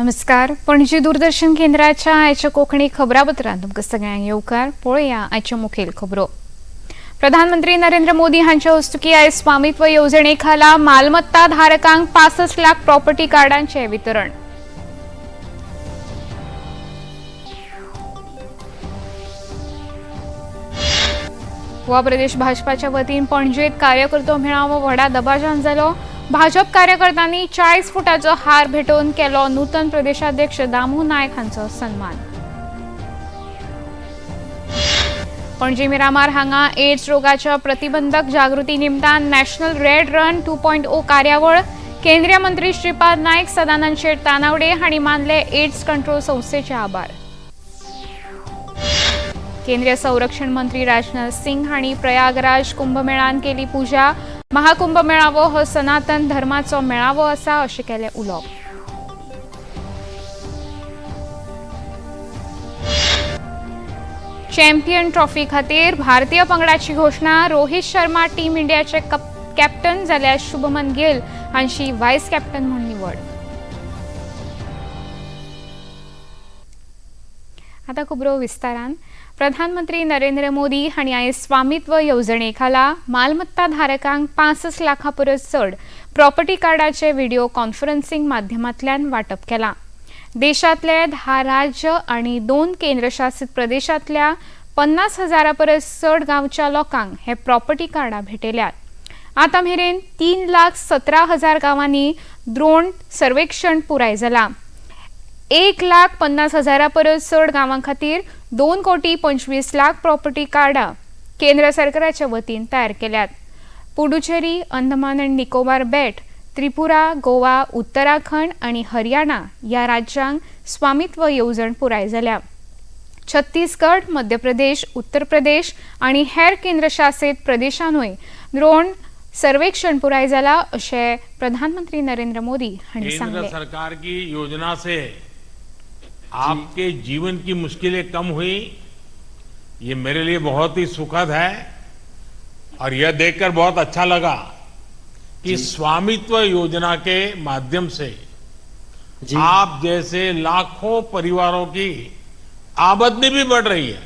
नमस्कार, पणजी दूरदर्शन केंद्राच्या आयच्या कोंकणी खबरापत्रांत तुमकां सगळ्यांक येवकार. पळोवया आयच्यो मुखेल खबरो. प्रधानमंत्री नरेंद्र मोदी हांच्या हस्तुकी आयज स्वामित्व येवजणे खाला मालमत्ता धारकांक 65 लाख प्रॉपर्टी कार्डांचे वितरण. गोवा प्रदेश भाजपाच्या वतीन पणजेत कार्यकर्तो मेळावो व्हडा दबाज्यान जालो. भाजप कार्यकर्त्यांनी 40 फुटाचो हार भेटोवन केलो नूतन प्रदेशाध्यक्ष दामू नायक हांचो सन्मान. पणजी मिरामार हांगा एड्स रोगाच्या प्रतिबंधक जागृती निमतान नॅशनल रेड रन 2.0 कार्यावळ. केंद्रीय मंत्री श्रीपाद नायक, सदानंद शेट तानावडे हांणी मानले एड्स कंट्रोल संस्थेचे आभार. केंद्रीय संरक्षण मंत्री राजनाथ सिंग हांणी प्रयागराज कुंभमेळान केली पुजा. महाकुंभ मेळावो हो सनातन धर्माचो मेळावो आसा अशें केलें उलोवप. चॅम्पियन ट्रॉफी खातीर भारतीय पंगडाची घोशणा. रोहित शर्मा टीम इंडियाचे कॅप्टन जाल्यार शुभमन गिल हांची व्हायस कॅप्टन म्हूण निवड. आता खबरो विस्तारान. प्रधानमंत्री नरेंद्र मोदी हांणी आयज स्वामित्व येवजणे खाला मालमत्ता धारकांक 65 लाखां परस चड प्रॉपर्टी कार्डाचे व्हिडिओ कॉन्फरन्सिंग माध्यमांतल्यान वांटप केलां. देशांतले 10 राज्य आनी 2 केंद्रशासीत प्रदेशांतल्या 50,000 परस चड गांवच्या लोकांक हे प्रॉपर्टी कार्डां भेटयल्यात. आतां मेरेन 3,17,000 गांवांनी द्रोण सर्वेक्षण पुराय जालां. 1,50,000 परस चड गांवां खातीर 2 कोटी 25 लाख प्रॉपर्टी कार्डां केंद्र सरकाराच्या वतीन तयार केल्यात. पुडुचेरी, अंदमान आनी निकोबार बेट, त्रिपुरा, गोवा, उत्तराखंड आनी हरियाणा ह्या राज्यांक स्वामित्व येवजण पुराय जाल्या. छत्तीसगड, मध्य प्रदेश, उत्तर प्रदेश आनी हेर केंद्रशासीत प्रदेशांनूय द्रोण सर्वेक्षण पुराय जाला अशें प्रधानमंत्री नरेंद्र मोदी हांणी केंद्र सांगलें. सरकार की योजना से आपके जीवन की मुश्किलें कम हुई, ये मेरे लिए बहुत ही सुखद है और यह देखकर बहुत अच्छा लगा कि स्वामित्व योजना के माध्यम से आप जैसे लाखों परिवारों की आमदनी भी बढ़ रही है.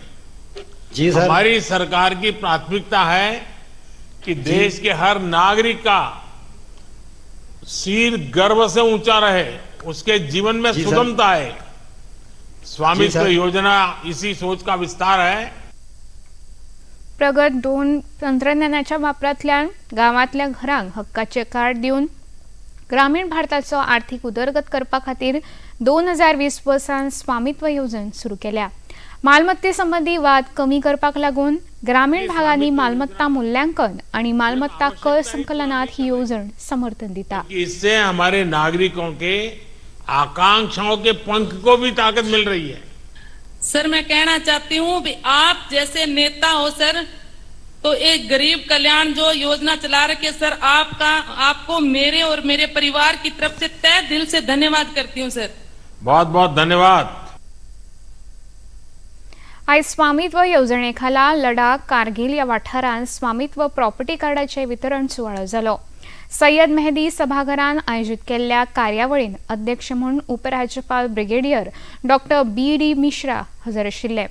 जी सर. हमारी सरकार की प्राथमिकता है कि देश के हर नागरिक का सिर गर्व से ऊंचा रहे, उसके जीवन में जी सर. सुगमता आए. स्वामित्व सर. योजना इसी सोच का विस्तार है. प्रगत ड्रोन तंत्रज्ञानाच्या वापरांतल्यान गांवांतल्या घरांक हक्काचे कार्ड दिवन ग्रामीण भारताचो आर्थीक उदरगत करपा खातीर 2020 वर्सान स्वामित्व येवजण सुरू केल्या. मालमत्ते संबंदी वाद कमी करपाक लागून ग्रामीण भागांनी मालमत्ता मूल्यांकन आनी मालमत्ता कर संकलनात ही येवजण समर्थन दिता. कि इससे हमारे नागरिकों के आकांक्षाओं के पंख को भी ताकत मिल रही है. सर, मैं कहना चाहती हूँ भी आप जैसे नेता हो सर, तो एक गरीब कल्याण जो योजना चला रखे सर, आपका आपको मेरे और मेरे परिवार की तरफ से तय दिल से धन्यवाद करती हूँ सर. बहुत बहुत धन्यवाद. आयज स्वामित्व येवजणे खाला लडाख, कारगिल ह्या वाठारांत स्वामित्व प्रॉपर्टी कार्डाचे वितरण सुवाळो जालो. सय्यद मेहदी सभाघरान आयोजीत केल्ल्या कार्यावळीन अध्यक्ष म्हूण उपराज्यपाल ब्रिगेडियर डॉक्टर बी डी मिश्रा हजर आशिल्ले.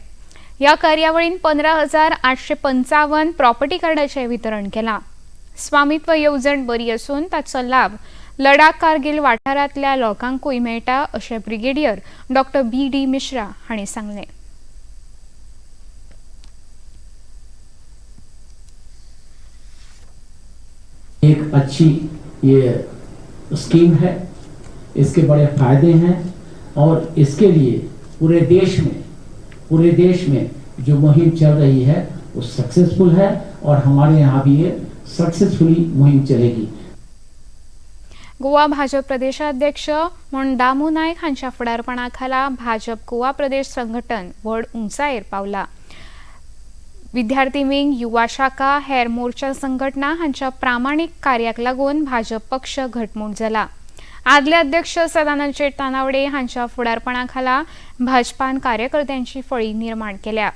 ह्या कार्यावळीन 15,855 प्रॉपर्टी कार्डाचें वितरण केलां. स्वामित्व येवजण बरी आसून ताचो लाभ लडाख, कारगिल वाठारांतल्या लोकांकूय मेळटा अशें ब्रिगेडियर डॉक्टर बी डी मिश्रा हांणी सांगलें. एक अच्छी ये स्कीम है, इसके बड़े फायदे हैं और इसके लिए पूरे देश में जो मुहिम चल रही है वो सक्सेसफुल है और हमारे यहाँ भी ये सक्सेसफुली मुहिम चलेगी. गोवा भाजप प्रदेशाध्यक्ष म्हूण दामू नायक हांच्या फुडारपणा खाला भाजप गोवा प्रदेश संघटन व्हड उंचायेर पावला. विद्यार्थी विंग, युवा शाखा, हेर मोर्चा संघटना हांच्या प्रामाणीक कार्याक लागून भाजप पक्ष घटमूट जाला. आदले अध्यक्ष सदानंद शेट तानावडे हांच्या फुडारपणा खाला भाजपान कार्यकर्त्यांची फळी निर्माण केल्या.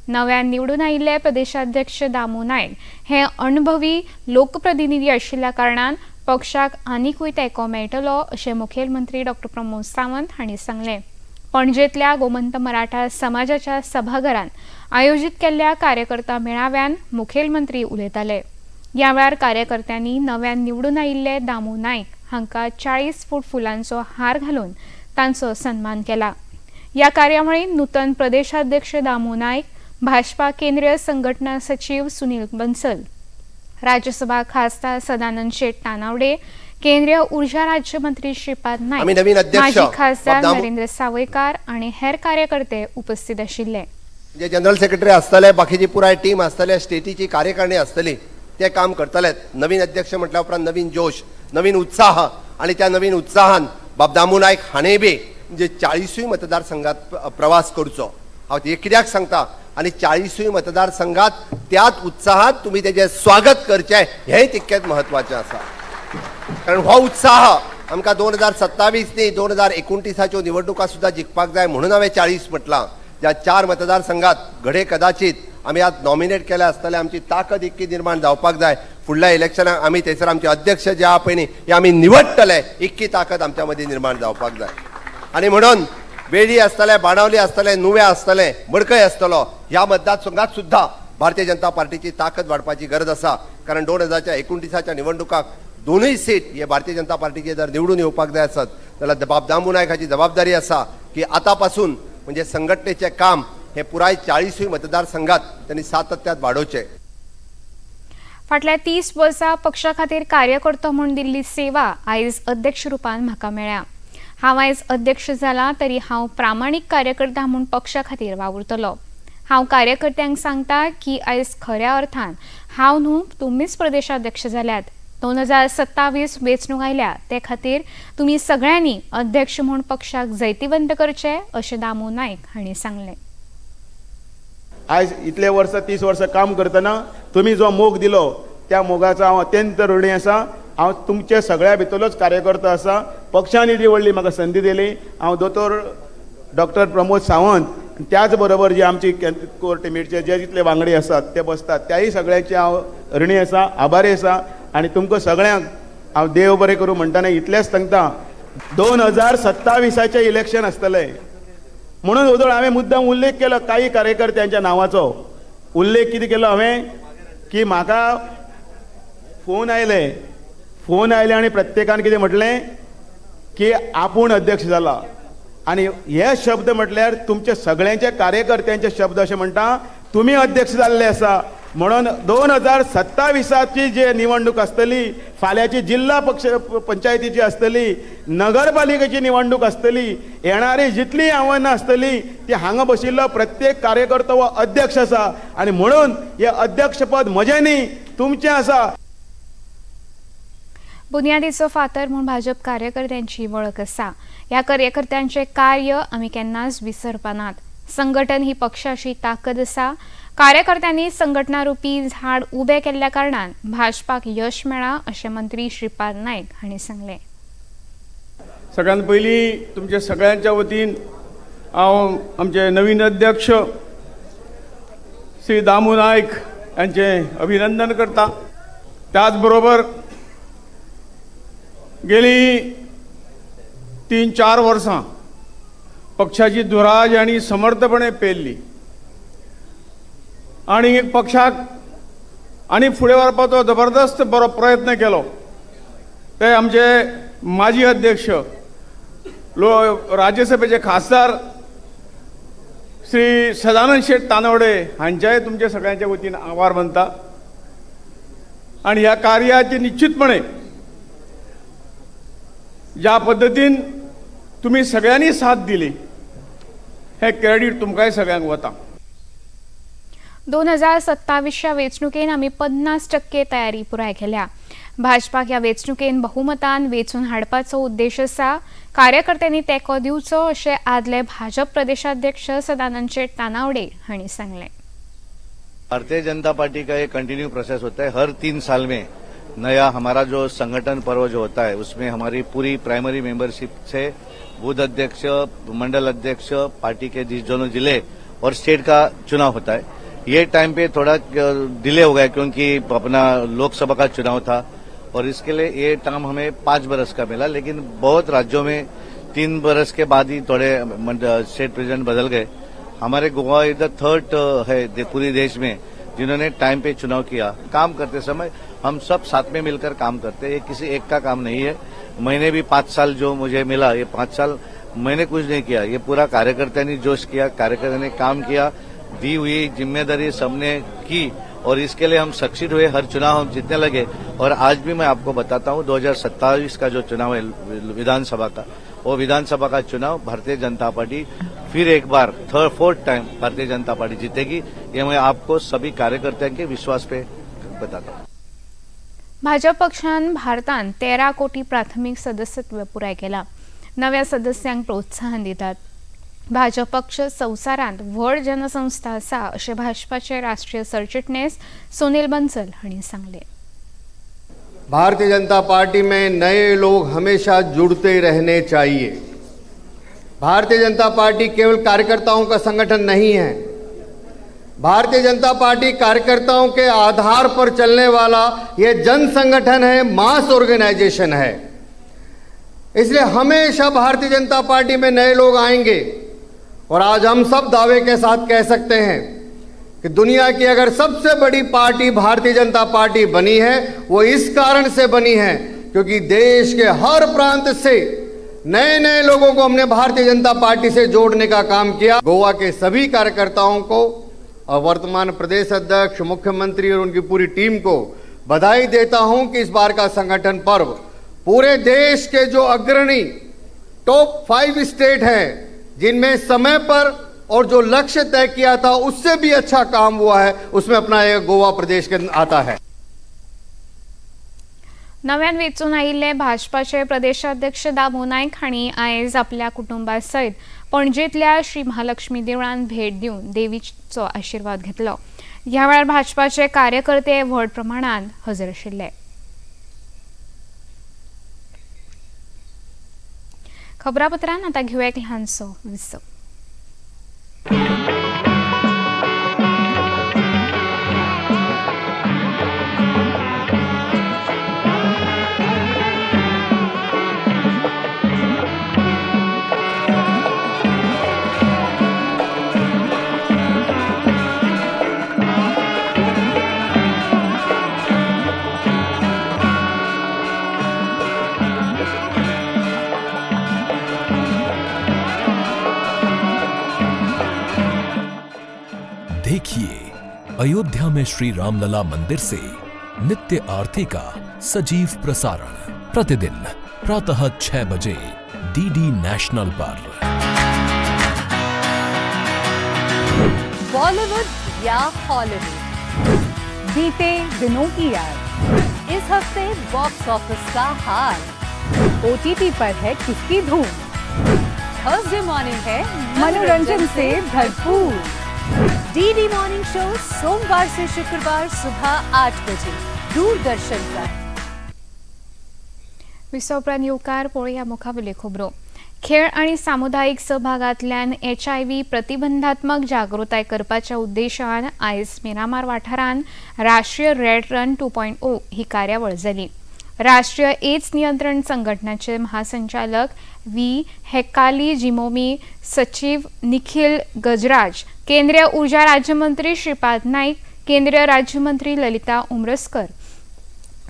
नव्यान निवडून आयिल्ले प्रदेशाध्यक्ष दामू नायक हे अणभवी लोकप्रतिनिधी आशिल्ल्या कारणान पक्षाक आनिकूय तेंको मेळटलो अशें मुखेलमंत्री डॉ प्रमोद सावंत हांणी सांगलें. पणजेंतल्या गोमंत मराठा समाजाच्या सभाघरान आयोजीत केल्ल्या कार्यकर्ता मेळाव्यान मुखेलमंत्री उलयताले. ह्या वेळार कार्यकर्त्यांनी नव्यान निवडून आयिल्ले दामू नायक हांकां 40 फूट फुलांचो हार घालून तांचो सन्मान केला. ह्या कार्यावळींत नूतन प्रदेशाध्यक्ष दामू नायक, भाजपा केंद्रीय संघटना सचीव सुनील बन्सल, राज्यसभा खासदार सदानंद शेट तानावडे, केंद्रीय ऊर्जा राज्यमंत्री श्रीपाद आमी नायक, नवीन अध्यक्ष माजी खासदार बाब दामू- नरेंद्र सावयकार आनी हेर कार्यकर्ते उपस्थित आशिल्ले. जे जनरल सेक्रेटरी आसतले, बाकीची पुराय टीम आसतले, स्टेटीची कार्यकारिणी आसतली, ते काम करतले. नवीन अध्यक्ष म्हटल्या उपरांत नवीन जोश, नवीन उत्साह आनी त्या नवीन उत्साहान बाब दामू नायक हाणें बी म्हणजे 40ूय मतदारसंघात प्रवास करचो. हांव ते कित्याक सांगता आनी 40ूय मतदारसंघात त्याच उत्साहात तुमी तेजें स्वागत करचें हेंय तितकेंच म्हत्वाचें आसा, कारण हो उत्साह आमकां 2027 न्ही, 2029च्यो निवडणुका सुद्दां जिखपाक जाय. म्हणून हांवें 40 म्हटलां. ज्या 4 मतदारसंघात घडये कदाचीत आमी आज नॉमिनेट केल्या आसतले, आमची ताकद इतकी निर्माण जावपाक जाय फुडल्या इलेक्शनाक आमी थंयसर आमचे अध्यक्ष जे आहा पळय न्ही, हे आमी निवडटले, इतकी ताकद आमच्या मदीं निर्माण जावपाक जाय. आनी म्हणून वेळी आसतले, बाणावली आसतले, नुवें आसतले, मडकय आसतलो, ह्या मतदारसंघात सुद्दां भारतीय जनता पार्टीची ताकद वाडपाची गरज आसा, कारण 2029च्या निवडणुकाक दोनूय सीट हे भारतीय जनता पार्टीचे जर निवडून येवपाक जाय आसत जाल्यार बाब दामू नायक हाची जबाबदारी आसा की आतां पासून म्हणजे संघटनेचें काम हे पुराय 40ूय मतदारसंघात त्यांनी सातत्यात वाडोवचें. फाटल्या 30 वर्सां पक्षा खातीर कार्यकर्तो म्हूण दिल्ली सेवा आयज अध्यक्ष रुपान म्हाका मेळ्ळ्या. हांव आयज अध्यक्ष जाला तरी हांव प्रामाणीक कार्यकर्ता म्हूण पक्षा खातीर वावुरतलो. हांव कार्यकर्त्यांक सांगता की आयज खऱ्या अर्थान हांव न्हू, तुमीच प्रदेशाध्यक्ष जाल्यात. 2027 वेंचणूक आयल्या, ते खातीर तुमी सगळ्यांनी अध्यक्ष म्हूण पक्षाक जैतिवंत करचे अशें दामू नायक हांणी सांगलें. आयज इतले वर्सां, 30 वर्सां काम करतना तुमी जो मोग दिलो त्या मोगाचो हांव अत्यंत ऋणी आसा. हांव तुमचे सगळ्या भितरलोच कार्यकर्तो आसा. पक्षान इतली व्हडली म्हाका संदी दिली. हांव दोतोर डॉक्टर प्रमोद सावंत, त्याच बरोबर जे आमची कोर टिमीचे जे जितले वांगडी आसात ते बसतात, त्याही सगळ्यांचे हांव ऋणी आसा, आभारी आसा. आनी तुमकां सगळ्यांक हांव देव बरें करूं म्हणटना इतलेंच सांगता, 2027चें इलेक्शन आसतलें म्हणून वदळ हांवें मुद्दाम उल्लेख केलो काही कार्यकर्त्यांच्या नांवाचो. उल्लेख कितें केलो हांवें की म्हाका फोन आयले, फोन आयले आनी प्रत्येकान कितें म्हटलें की आपूण अध्यक्ष जाला. आनी हे शब्द म्हटल्यार तुमचे सगळ्यांचे कार्यकर्त्यांचे शब्द अशें म्हणटा, तुमी अध्यक्ष जाल्ले आसा. म्हणून 2027ची जे निवडणूक आसतली, फाल्यांची जिल्हा पक्ष पंचायतीची आसतली, नगरपालिकेची निवडणूक आसतली, येणारी जितली आव्हानां आसतली ती हांगा बशिल्लो प्रत्येक कार्यकर्तो हो अध्यक्ष आसा. आनी म्हणून हें अध्यक्षपद म्हजें न्ही, तुमचें आसा. बुन्यादीचो फातर म्हूण भाजप कार्यकर्त्यांची वळख आसा. ह्या कार्यकर्त्यांचें कार्य आमी केन्नाच विसरपानात. संघटन ही पक्षाची ताकद आसा. कार्यकर्त्यांनी संघटना रुपी झाड उबें केल्ल्या कारणान भाजपाक यश मेळ्ळां अशें मंत्री श्रीपाद नायक हांणी सांगलें. सगळ्यात पयलीं तुमच्या सगळ्यांच्या वतीन हांव आमचे नवीन अध्यक्ष श्री दामू नायक यांचें अभिनंदन करता. त्याच बरोबर गेली 3-4 वर्सां पक्षाची धुरा आनी समर्थपणे पेलली आनी पक्षाक आनी फुडें व्हरपाचो जबरदस्त बरो प्रयत्न केलो. ते आमचे माजी अध्यक्ष राज्यसभेचे खासदार श्री सदानंद शेट तानवडे हांच्याय तुमच्या सगळ्यांच्या वतीन आभार मानता. आनी ह्या कार्याची निश्चितपणे ज्या पद्दतीन तुमी सगळ्यांनी साथ दिली हें क्रेडीट तुमकांय सगळ्यांक वता. 2027च्या वेंचणुकेन आमी 50% तयारी पुराय केल्या. भाजपाक ह्या वेंचणुकेन बहुमतान वेंचून हाडपाचो उद्देश आसा. कार्यकर्त्यांनी तेंको दिवचो अशें आदले भाजप प्रदेशाध्यक्ष सदानंद शेट तानावडे हांणी सांगलें. भारतीय जनता पार्टी का एक कंटिन्यू प्रोसेस होता है. हर 3 साल में नया हमारा जो संगठन पर्व जो होता है उसमें हमारी पूरी प्राइमरी मेंबरशिप से बूथ अध्यक्ष, मंडल अध्यक्ष, पार्टी के जिस दोनों जिले और स्टेट का चुनाव होता है. ये टाइम पे थोड़ा डिले हो गया क्योंकि अपना लोकसभा का चुनाव था. और इसके लिए ये टर्म हमें 5 बरस का मिला, लेकिन बहुत राज्यों में 3 बरस के बाद ही थोड़े स्टेट प्रेसिडेंट बदल गए। हमारे गोवा is the third है पूरे देश में जिन्होंने टाइम पे चुनाव किया। काम करते समय हम सब साथ में मिलकर काम करते हैं, ये किसी एक का काम नहीं है। मैंने भी 5 साल जो मुझे मिला, ये 5 साल मैंने कुछ नहीं किया, ये पूरा कार्यकर्ता ने जोश किया, कार्यकर्ता ने काम किया, दी हुई जिम्मेदारी सबने की और इसके लिए हम सक्सीड हुए। हर चुनाव हम जीतने लगे और आज भी मैं आपको बताता हूँ 2027 का जो चुनाव है विधानसभा का, वो विधानसभा का चुनाव भारतीय जनता पार्टी फिर एक bar third fourth time Bharatiya Janata party जीतेगी, ये मैं आपको सभी कार्यकर्ताओं के विश्वास पे बताता हूँ। भाजप पक्षान भारतान 13 कोटी प्राथमिक सदस्यत्व पुराय केला। नव्या सदस्यांक प्रोत्साहन दितात। भाजप पक्ष संवसारांत व्हड जनसंस्था आसा अशें भाजपाचे राष्ट्रीय सरचिटणीस सुनील बन्सल हांणी सांगलें। भारतीय जनता पार्टी में नए लोग हमेशा जुड़ते रहने चाहिए। भारतीय जनता पार्टी केवल कार्यकर्ताओं का संगठन नहीं है। भारतीय जनता पार्टी कार्यकर्ताओं के आधार पर चलने वाला यह जन संगठन है, मास ऑर्गेनाइजेशन है। इसलिए हमेशा भारतीय जनता पार्टी में नए लोग आएंगे और आज हम सब दावे के साथ कह सकते हैं कि दुनिया की अगर सबसे बड़ी पार्टी भारतीय जनता पार्टी बनी है, वो इस कारण से बनी है क्योंकि देश के हर प्रांत से नए नए लोगों को हमने भारतीय जनता पार्टी से जोड़ने का काम किया। गोवा के सभी कार्यकर्ताओं को और वर्तमान प्रदेश अध्यक्ष, मुख्यमंत्री और उनकी पूरी टीम को बधाई देता हूं कि इस बार का संगठन पर्व पूरे देश के जो अग्रणी टॉप 5 स्टेट हैं, जिनमें समय पर और जो लक्ष्य तय किया था उससे भी अच्छा काम हुआ है, उसमें अपना एक गोवा प्रदेश के आता है। नव्यान वेंचून आयिल्ले भाजपाचे प्रदेशाध्यक्ष दामू नायक हांणी आयज आपल्या कुटुंबा सयत पणजेंतल्या श्री महालक्ष्मी देवळान भेट दिवन देवीचो आशिर्वाद घेतलो। ह्या वेळार भाजपाचे कार्यकर्ते व्हड प्रमाणान हजर आशिल्ले। खबरापत्रान आतां घेवया एक ल्हानसो विसव। देखिए अयोध्या में श्री रामलला मंदिर से नित्य आरती का सजीव प्रसारण प्रतिदिन प्रातः 6 बजे डीडी नेशनल पर। बॉलीवुड या हॉलीवुड, बीते दिनों की याद, इस हफ्ते बॉक्स ऑफिस का हाल, ओटीटी पर है किसकी धूम, थर्सडे मॉर्निंग है मनोरंजन से भरपूर। डीडी मॉर्निंग शो सोमवार से शुक्रवार सुबह 8 बजे दूरदर्शन पर। विसव उपरांत येवकार पळोवया मुखावेल्यो खबरो। खेळ आनी सामुदायिक सहभागांतल्यान HIV प्रतिबंधात्मक जागृताय करपाच्या उद्देशान आयज मिरामार वाठारांत राष्ट्रीय रॅट रन 2.0 ही कार्यावळ जाली। राष्ट्रीय एड्स नियंत्रण संघटनाचे महासंचालक व्ही हेकाली जिमोमी, सचिव निखिल गजराज, केंद्रीय ऊर्जा राज्यमंत्री श्रीपाद नाईक, केंद्रीय राज्यमंत्री ललिता उमरसकर,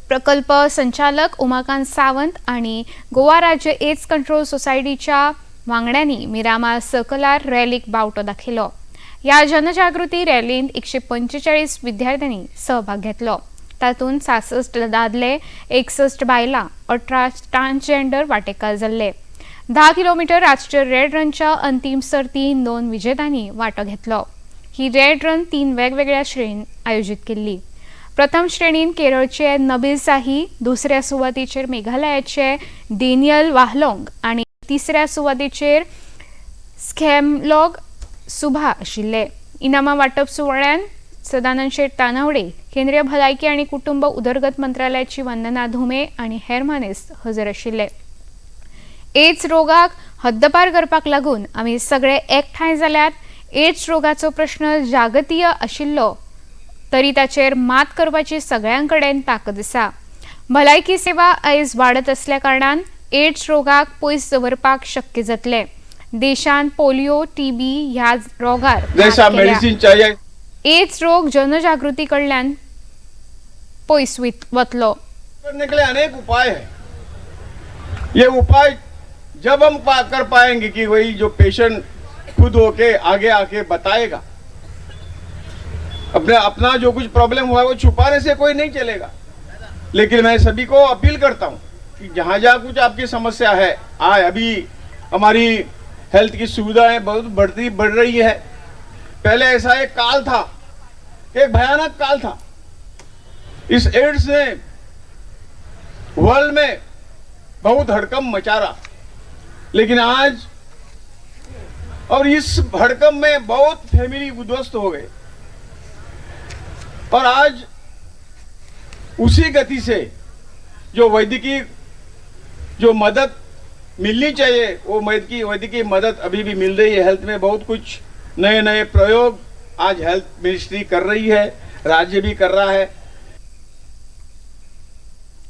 प्रकल्प संचालक उमाकांत सावंत आणि गोवा राज्य एड्स कंट्रोल सोसायटीच्या वांगड्यांनी मिरामार सर्कलार रॅलीक बावटो दाखयलो। ह्या जनजागृती रॅलींत 145 विद्यार्थ्यांनी सहभाग घेतलो। तातूंत 66 दादले, 61 बायलां, 18 ट्रान्सजेंडर वांटेकार जाल्ले। 10 किलोमिटर राष्ट्रीय रेड रनच्या अंतीम सर्तीन 2 विजेत्यांनी वांटो घेतलो। ही रेड रन 3 वेगवेगळ्या श्रेणीन आयोजीत केल्ली। प्रथम श्रेणीन केरळचे नबील साही, दुसऱ्या सुवातेचेर मेघालयाचे डेनियल वाहलोंग आनी तिसऱ्या सुवातेचेर स्खेमलॉग सुभा आशिल्ले। इनामां वांटप सुवाळ्यान सदानंद शेट तानावडे, केंद्रीय भलायकी आनी कुटुंब उदरगत मंत्रालयाची वंदना धुमे आनी हेर मानेस्त हजर आशिल्ले। एड्स रोगाक हद्दपार करपाक लागून आमी सगळे एकठांय जाल्यात। एड्स रोगाचो प्रश्न जागतीय आशिल्लो तरी ताचेर मात करपाची सगळ्यां कडेन ताकद आसा। भलायकी सेवा आयज वाडत असल्या कारणान एड्स रोगाक पयस दवरपाक शक्य जातलें. देशांत पोलियो, टीबी ह्या रोगार जैसा मेडिसिन चाहिए. एड्स रोग जनजागृती कडल्यान पयस वतलो. करने के लिए अनेक उपाय है. ये उपाय जब हम कर पाएंगे कि वही जो पेशेंट खुद होके आगे आके बताएगा, अपने अपना जो कुछ प्रॉब्लम हुआ है वो छुपाने से कोई नहीं चलेगा. लेकिन मैं सभी को अपील करता हूँ कि जहाँ जहाँ कुछ आपकी समस्या है, आज अभी हमारी हेल्थ की सुविधाएं बहुत बढ़ रही है. पहले ऐसा एक काल था, एक भयानक काल था. इस एड्स ने वर्ल्ड में बहुत हड़कंप मचा रहा, लेकिन आज और इस हड़कंप में बहुत फैमिली उद्ध्वस्त हो गए और आज उसी गति से जो वैद्यकीय जो मदद मिलनी चाहिए वो वैद्यकीय मदद अभी भी मिल रही है. हेल्थ में बहुत कुछ नए नए प्रयोग आज हेल्थ मिनिस्ट्री कर रही है, राज्य भी कर रहा है.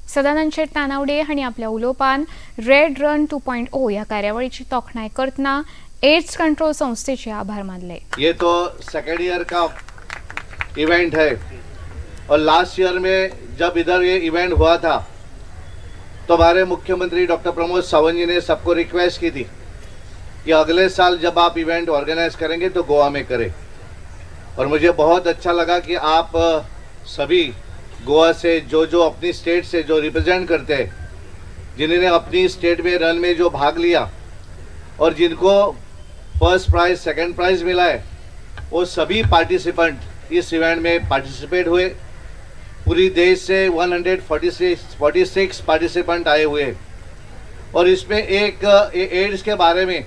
सदानंद शेट तानावडे हांणी आपल्या उलोवपान रेड रन 2.0 ह्या कार्यावळीची तोखणाय करतना एड्स कंट्रोल संस्थेचे आभार मानले. ये तो सेकेंड ईयर का इवेंट है और लास्ट ईयर में जब इधर ये इवेंट हुआ था तो हमारे मुख्यमंत्री डॉक्टर प्रमोद सावंत जी ने सबको रिक्वेस्ट की थी कि अगले साल जब आप इवेंट ऑर्गेनाइज करेंगे तो गोवा में करें. और मुझे बहुत अच्छा लगा कि आप सभी गोवा से जो जो अपनी स्टेट से जो रिप्रेजेंट करते हैं, जिन्होंने अपनी स्टेट में रन में जो भाग लिया और जिनको फर्स्ट प्राइज़ सेकंड प्राइज़ मिला है, वो सभी पार्टिसिपेंट इस इवेंट में पार्टिसिपेट हुए. पूरी देश से 146 पार्टिसिपेंट आए हुए और इसमें एक एड्स के बारे में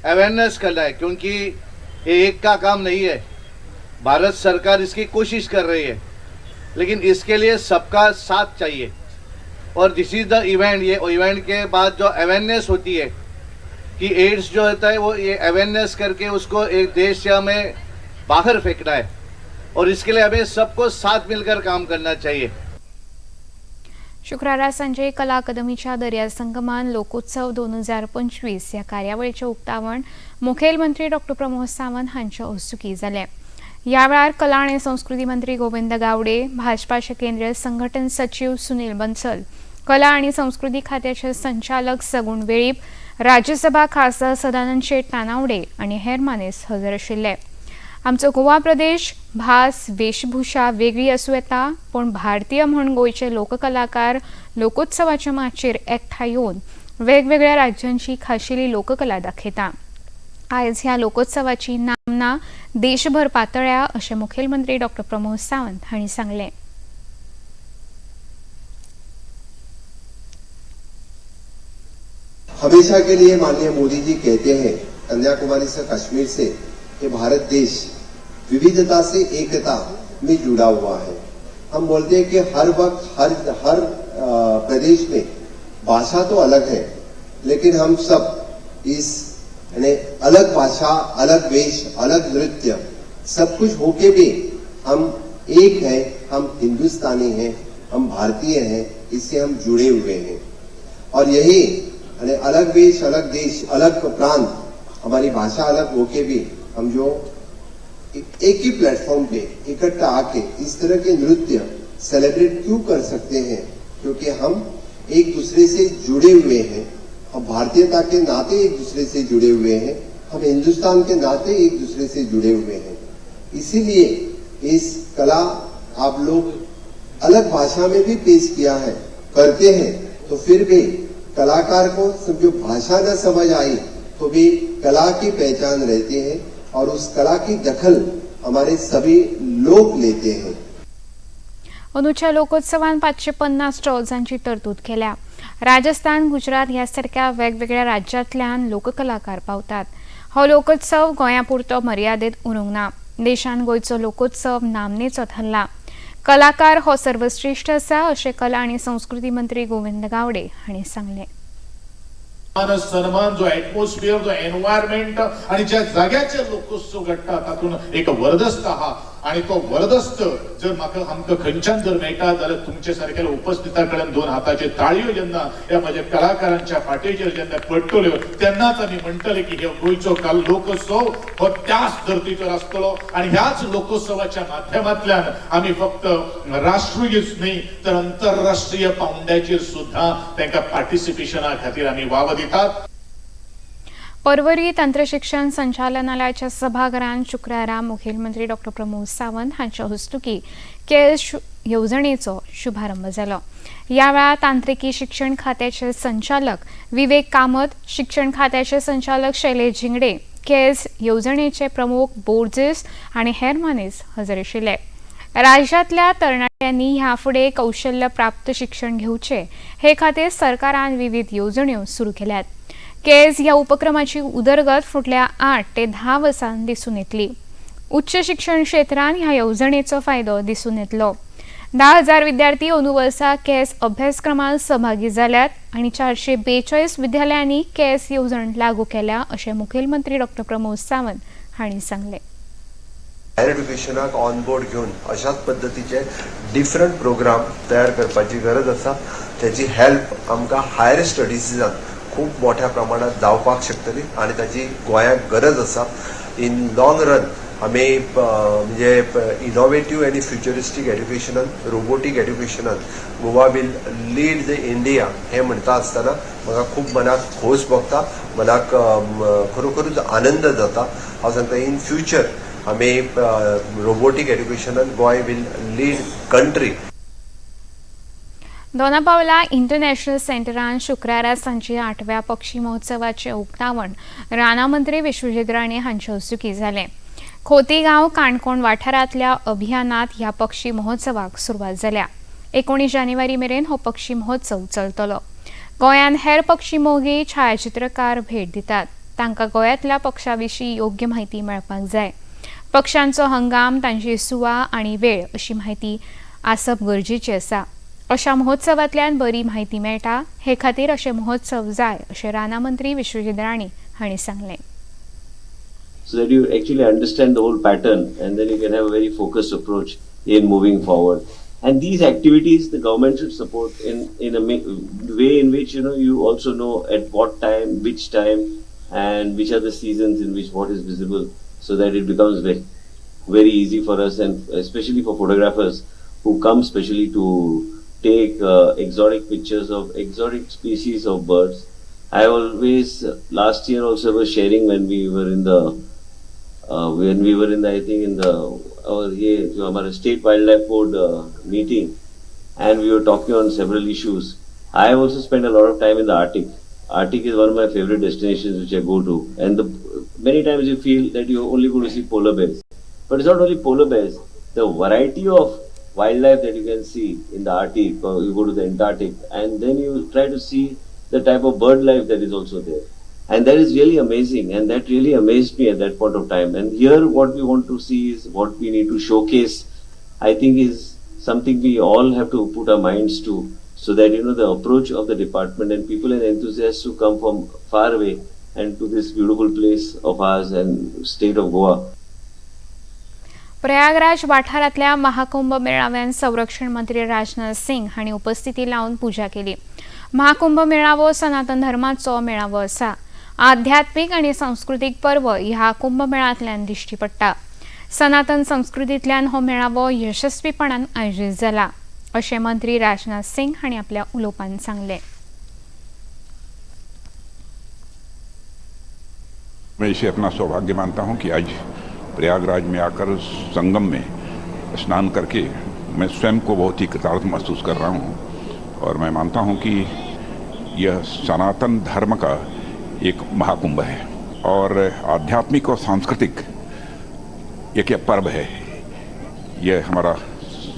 अवेयरनेस करना है, क्योंकि ये एक का काम नहीं है. भारत सरकार इसकी कोशिश कर रही है, लेकिन इसके लिए सबका साथ चाहिए. और this is the event, ये इवेंट के बाद जो अवेयरनेस होती है कि एड्स जो होता है वो ये अवेयरनेस करके उसको एक देश से हमें बाहर फेंकना है और इसके लिए हमें सबको साथ मिलकर काम करना चाहिए. शुक्रारा सांजे कला अकादमीच्या दर्या संगमान लोकोत्सव 2025 ह्या कार्यावळीचें उक्तावण मुखेलमंत्री डॉक्टर प्रमोद सावंत हांच्या हस्तुकीं जालें. ह्या वेळार कला आनी संस्कृती मंत्री गोविंद गावडे, भाजपाचे केंद्रीय संघटन सचीव सुनील बन्सल, कला आनी संस्कृती खात्याचे संचालक सगुण वेळीप, राज्यसभा खासदार सदानंद शेट तानावडे आनी हेर मानेस्त हजर आशिल्ले. आमचो गोवा प्रदेश भास वेशभूषा वेगळी आसूं येता, पूण भारतीय म्हूण गोंयचे लोककलाकार लोकोत्सवाच्या माचयेर एकठांय येवन वेगवेगळ्या राज्यांची खाशेली लोककला दाखयता. आयज ह्या लोकोत्सवाची नामना देशभर पातळ्या अशें मुखेलमंत्री डॉक्टर प्रमोद सावंत हांणी सांगलें. हमेशा के लिए माननीय मोदी जी कहते हैं, कन्याकुमारी से कश्मीर से ये भारत देश विविधता से एकता में जुड़ा हुआ है. हम बोलते हैं कि हर वक्त हर हर प्रदेश में भाषा तो अलग है, लेकिन हम सब इस यानी अलग भाषा, अलग वेश, अलग नृत्य, सब कुछ होके भी हम एक हैं, हम हिंदुस्तानी हैं, हम भारतीय हैं, इससे हम जुड़े हुए हैं. और यही यानी अलग वेश, अलग देश, अलग प्रांत, हमारी भाषा अलग होके भी हम जो एक ही प्लेटफॉर्म पे इकट्ठा आके इस तरह के नृत्य सेलिब्रेट क्यों कर सकते हैं, क्योंकि हम एक दूसरे से जुड़े हुए हैं, हम भारतीयता के नाते एक दूसरे से जुड़े हुए हैं, हम हिंदुस्तान के नाते एक दूसरे से जुड़े हुए हैं. इसीलिए इस कला आप लोग अलग भाषा में भी पेश किया है, करते हैं, तो फिर भी कलाकार को समझो भाषा न समझ आई तो भी कला की पहचान रहती है और उस कला की दखल हमारे सभी लोग लेते हैं. अंदूच्या लोकोत्सवान 550 स्टॉल्सांची तरतूद केल्या. राजस्थान, गुजरात ह्या सारक्या वेगवेगळ्या राज्यांतल्यान लोककलाकार पावतात. हो लोकोत्सव गोंया पुरतो मर्यादेत उरूंक ना. देशान गोंयचो लोकोत्सव नामनेचो थारला. कलाकार हो सर्वश्रेष्ठ आसा अशें कला आनी संस्कृती मंत्री गोविंद गावडे हांणी सांगलें. सन्मान, जो एटमॉस्फियर, जो एनवायरमेंट आणि ज्या जाग्याचे लोकोत्सव घडटा तातूंत एक वर्दस्त आहा. आनी तो वरदस्त जर म्हाका आमकां खंयच्यान जर मेळटा जाल्यार तुमचे सारकेल्या उपस्थिता कडेन दोन हाताचे ताळयो जेन्ना ह्या म्हज्या कलाकारांच्या फाटीचेर जेन्ना पडटल्यो तेन्नाच आमी म्हणटले की हे गोंयचो काल लोकोत्सव हो त्याच धर्तीचेर आसतलो आनी ह्याच लोकोत्सवाच्या माध्यमांतल्यान आमी फक्त राष्ट्रीयच न्ही तर अंतरराष्ट्रीय पावंड्याचेर सुद्दां तांकां पार्टिसिपेशना खातीर आमी वाव दितात. पर्वरी तंत्रशिक्षण संचालनालयाच्या सभाघरांत शुक्रारा मुखेलमंत्री डॉ प्रमोद सावंत हांच्या हस्तुकी केएस येवजणेचो शुभारंभ जालो. ह्या वेळार तांत्रिकी शिक्षण खात्याचे संचालक विवेक कामत, शिक्षण खात्याचे संचालक शैलेश झिंगडे, केएस येवजणेचे प्रमुख बोर्जेस आनी हेर मानेस हजर आशिल्ले. राज्यांतल्या तरणाट्यांनी ह्या फुडें कौशल्य प्राप्त शिक्षण घेवचें हे खातीर सरकारान विविध येवजण्यो सुरू केल्यात. केएस ह्या उपक्रमाची उदरगत फुडल्या 8 ते 10 वर्सां दिसून येतली. उच्च शिक्षण क्षेत्रांत ह्या येवजणेचो फायदो दिसून येतलो. 10,000 विद्यार्थी अंदू वर्सा केएस अभ्यासक्रमांत सहभागी जाल्यात आनी 442 विद्यालयांनी केएस येवजण लागू केल्या अशें मुखेलमंत्री डॉ प्रमोद सावंत हांणी सांगलें. हायर एड्युकेशनाक ऑन बोर्ड घेवन अशाच पद्दतीचे डिफरंट प्रोग्राम तयार करपाची गरज आसा. तेजी हेल्प आमकां हायर स्टडीजान खूब मोठ्या प्रमाणात जावपाक शकतली आनी ताजी गोंयाक गरज आसा. इन लॉंग रन आमी म्हणजे इनोवेटीव आनी फ्युचरिस्टीक एड्युकेशनान, रोबोटीक एड्युकेशनान Goa will lead the India हें म्हणटा आसतना म्हाका खूब मनाक खोस भोगता, मनाक खरोखरूच आनंद जाता. हांव सांगता इन फ्युचर आमी रोबोटीक एड्युकेशनान Goa will lead country. Dona Paula international सेंटरान शुक्रारा सांजे 8व्या पक्षी महोत्सवाचे उक्तावण राना मंत्री विश्वजीत राणे हांचे हस्तुकीं जालें. खोतीगांव काणकोण वाठारांतल्या अभियानात ह्या पक्षी महोत्सवाक सुरवात जाल्या. 19 जानेवारी मेरेन हो पक्षी महोत्सव चलतलो. गोंयांत हेर पक्षी मोगी छायाचित्रकार भेट दितात. तांकां गोंयांतल्या पक्षा विशीं योग्य म्हायती मेळपाक जाय. पक्ष्यांचो हंगाम, तांची सुवा आनी वेळ अशी म्हायती आसप गरजेची आसा. अशा महोत्सवांतल्यान बरी म्हायती मेळटा हे खातीर अशे महोत्सव जाय अशें राना मंत्री विश्वजीत राणे हांणी सांगलें. So that you actually understand the whole pattern and then you can have a very focused approach in moving forward. And these activities the government should support in a way in which you also know at what time, which time and which are the seasons in which what is visible, so that it becomes very, very easy for us, and especially for photographers who come specially to take exotic pictures of exotic species of birds. I always, last year also was sharing when we were in the I think in the our ये जो हमारा state wildlife board meeting, and we were talking on several issues. I also spent a lot of time in the Arctic. Arctic is one of my favorite destinations which I go to, and many times you feel that you only go to see polar bears, but it's not only polar bears. The variety of wildlife that you can see in the Arctic, or you go to the Antarctic, and then you try to see the type of bird life that is also there, and that is really amazing, and that really amazed me at that point of time. And here what we want to see is what we need to showcase, I think, is something we all have to put our minds to, so that the approach of the department and people and enthusiasts who come from far away and to this beautiful place of ours and state of Goa. Prayagraj वाठारांतल्या महाकुंभ मेळाव्यान संरक्षण मंत्री राजनाथ सिंग हांणी उपस्थिती लावन पुजा केली. महाकुंभ मेळावो सनातन धर्माचो मेळावो आसा. आध्यात्मीक आनी सांस्कृतीक पर्व ह्या कुंभमेळांतल्यान दिश्टी पडटा. सनातन संस्कृतींतल्यान हो मेळावो यशस्वीपणान आयोजीत जाला अशें मंत्री राजनाथ सिंग हांणी आपल्या उलोवपान सांगलें. मैं इसे अपना सौभाग्य मानता हूं कि आज प्रयागराज में आकर संगम में स्नान करके मैं स्वयं को बहुत ही कृतार्थ महसूस कर रहा हूं, और मैं मानता हूं कि यह सनातन धर्म का एक महाकुंभ है और आध्यात्मिक और सांस्कृतिक एक यह पर्व है। यह हमारा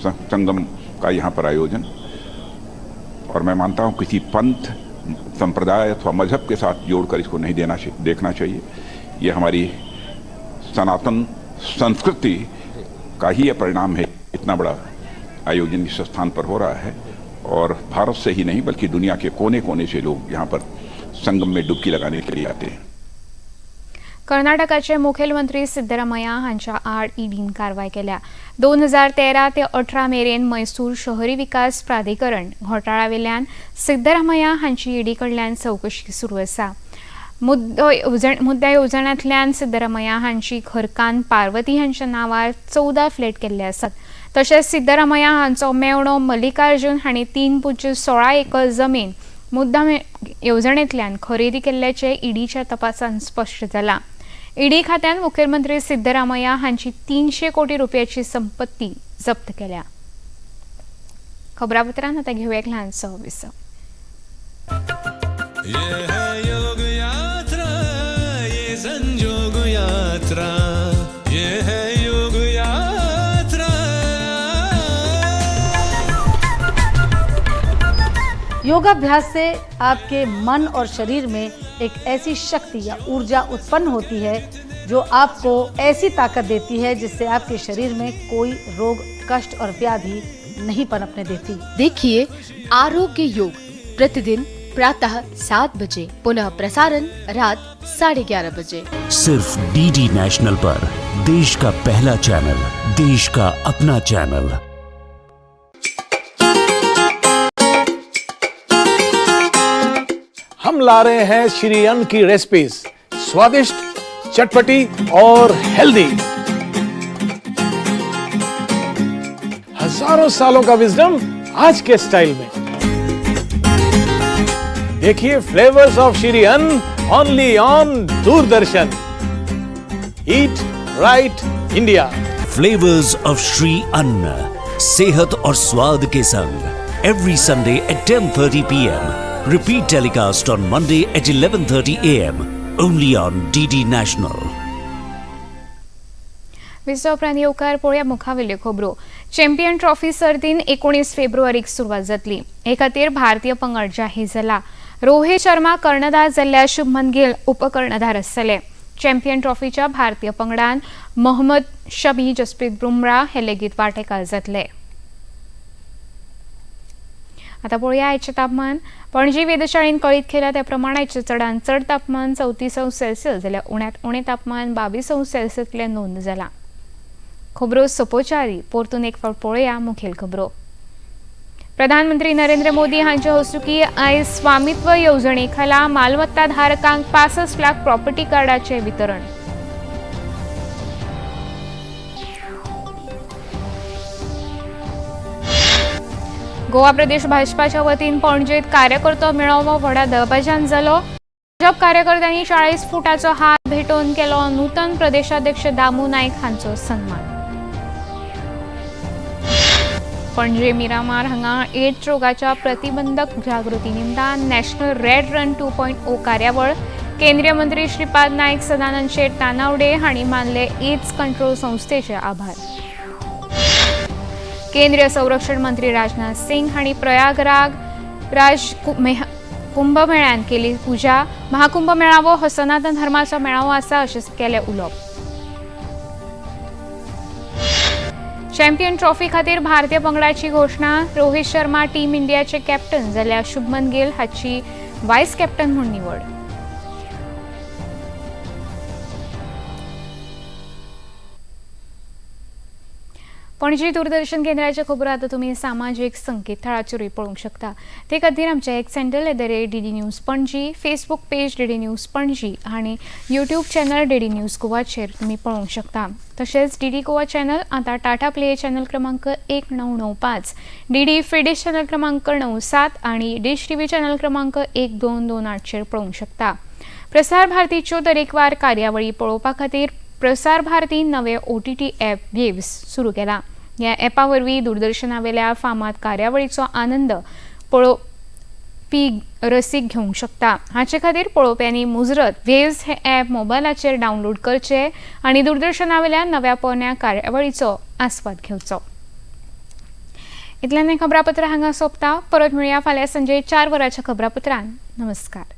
संगम का यहाँ पर आयोजन, और मैं मानता हूँ किसी पंथ, संप्रदाय अथवा मजहब के साथ जोड़कर इसको नहीं देखना चाहिए। यह हमारी सनातन संस्कृति का ही यह परिणाम है। इतना बड़ा आयोजन इस स्थान पर हो रहा है और भारत से ही नहीं बल्कि दुनिया के कोने कोने से लोग यहाँ पर संगम में डुबकी लगाने के लिए आते हैं। कर्नाटकाचे मुखेलमंत्री सिद्धरामय्या हांच्या आड ईडीन कारवाय केल्या. 2013 ते 18 मेरेन मैसूर शहरी विकास प्राधिकरण घोटाळ्यावेल्यान सिद्धरामय्या हांची ईडी कडल्यान चवकशी सुरू आसा. मुद्दा येवजण्यांतल्यान सिद्धरामय्या हांची घरकान्न पार्वती हांच्या नांवार 14 फ्लॅट केल्ले आसात. तशेंच सिद्धरामय्या हांचो मेवणो मल्लिकार्जुन हांणी 3.16 एकर जमीन मुद्दा येवजणेंतल्यान खरेदी केल्ल्याचें ईडीच्या तपासांत स्पश्ट जालां. ईडी खात्यान मुखेलमंत्री सिद्धरामय्या हांची 300 कोटी रुपयाची संपत्ती जप्त केल्या. खबरापत्रांत आतां घेवया एक ल्हानसो विसव. ये है योग यात्रा, ये संजोग यात्रा, ये है योग यात्रा. योगाभ्यास से आपके मन और शरीर में एक ऐसी शक्ति या ऊर्जा उत्पन्न होती है जो आपको ऐसी ताकत देती है जिससे आपके शरीर में कोई रोग, कष्ट और व्याधि नहीं पनपने देती। देखिए आरोग्य योग प्रतिदिन प्रातः 7 बजे, पुनः प्रसारण रात 11:30 बजे। सिर्फ डीडी नेशनल पर देश का पहला चैनल, देश का अपना चैनल। हम ला रहे हैं श्री अन्न की रेसिपीज, स्वादिष्ट, चटपटी और हेल्दी। हजारों सालों का विजडम आज के स्टाइल में। देखिए flavours of Shri Anna only on Doordarshan. Eat right India. Flavours of Shri Anna, सेहत और स्वाद के संग, every Sunday at 10:30 PM. Repeat telecast on Monday at 11:30 AM. Only on DD National. विसव उपरांत येवकार. पळोवया मुखावेल्यो खबरो. चॅम्पियन ट्रॉफी सर्तीन 19 फेब्रुवारीक सुरवात जातली. हे खातीर भारतीय पंगड जाहीर जाला. रोहित शर्मा कर्णधार जाल्ल्यार शुभमन गिल उपकर्णधार आसतले. चॅम्पियन ट्रॉफीच्या भारतीय पंगडान मोहम्मद शमी, जसप्रीत बुमरा हे लेगीत वांटेकार जातले. आतां पळोवया आयचें तापमान. पणजी वेधशाळेन कळीत केलां त्या प्रमाण आयचें चडांत चड तापमान 34 अंश सेल्सियस जाल्यार उण्यांत उणें तापमान 22 अंश सेल्सियसलें नोंद जालां. खबरो सोंपोवच्या आदीं परतून एक फावट पळोवया मुखेल खबरो. प्रधानमंत्री नरेंद्र मोदी हांचे हस्तुकीं आयज स्वामित्व येवजणे खाला मालमत्ता धारकांक 65 लाख प्रॉपर्टी कार्डाचें वितरण. गोवा प्रदेश भाजपाच्या वतीन पणजेत कार्यकर्तो मेळावो व्हडा दबाज्यान जालो. भाजप कार्यकर्त्यांनी 40 फुटाचो हात भेटोवन केलो नूतन प्रदेशाध्यक्ष दामू नायक हांचो सन्मान. पणजे मिरामार हांगा एड्स रोगाच्या प्रतिबंधक जागृती निमतान नॅशनल रेड रन 2.0 कार्यावळ. केंद्रीय मंत्री श्रीपाद नायक, सदानंद शेट तानावडे हांणी मानले एड्स कंट्रोल संस्थेचे आभार. केंद्रीय संरक्षण मंत्री राजनाथ सिंग हांणी प्रयागराज कुंभमेळ्यान केली पुजा. महाकुंभ मेळावो हो सनातन धर्माचो मेळावो आसा अशें केलें उलोवप. चॅम्पियन ट्रॉफी खातीर भारतीय पंगडाची घोशणा. रोहित शर्मा टीम इंडियाचे कॅप्टन जाल्यार शुभमन गिल हाची व्हायस कॅप्टन म्हूण निवड. पणजी दूरदर्शन केंद्राच्या खबरो आतां तुमी सामाजीक संकेतथळाचेरूय पळोवंक शकता. ते खातीर आमचें X handle @DD News Panaji, Facebook page DD News Panaji आनी यूट्यूब चॅनल डीडी न्यूज गोवाचेर तुमी पळोवंक शकता. तशेंच डीडी गोवा चॅनल आतां टाटा प्ले चॅनल क्रमांक 1995, डीडी फ्री डिश चॅनल क्रमांक 97 आनी डिश टीव्ही चॅनल क्रमांक 1228चेर पळोवंक शकता. प्रसार भारतीच्यो दरेकवार कार्यावळी पळोवपा खातीर प्रसार भारतीन नवे OTT app वेव्स सुरू केला. ह्या ॲपा वरवीं दूरदर्शनावेल्या फामाद कार्यावळीचो आनंद पळोवपी रसीक घेवंक शकता. हाचे खातीर पळोवप्यांनी मुजरत वेव्स हे ॲप मोबायलाचेर डावनलोड करचें आनी दूरदर्शनावेल्या नव्या पोरण्या कार्यावळीचो आस्वाद घेवचो. इतल्यान हें खबरापत्र हांगा सोंपता. परत मेळया फाल्यां सांजे 4 वरांच्या खबरापत्रान. नमस्कार.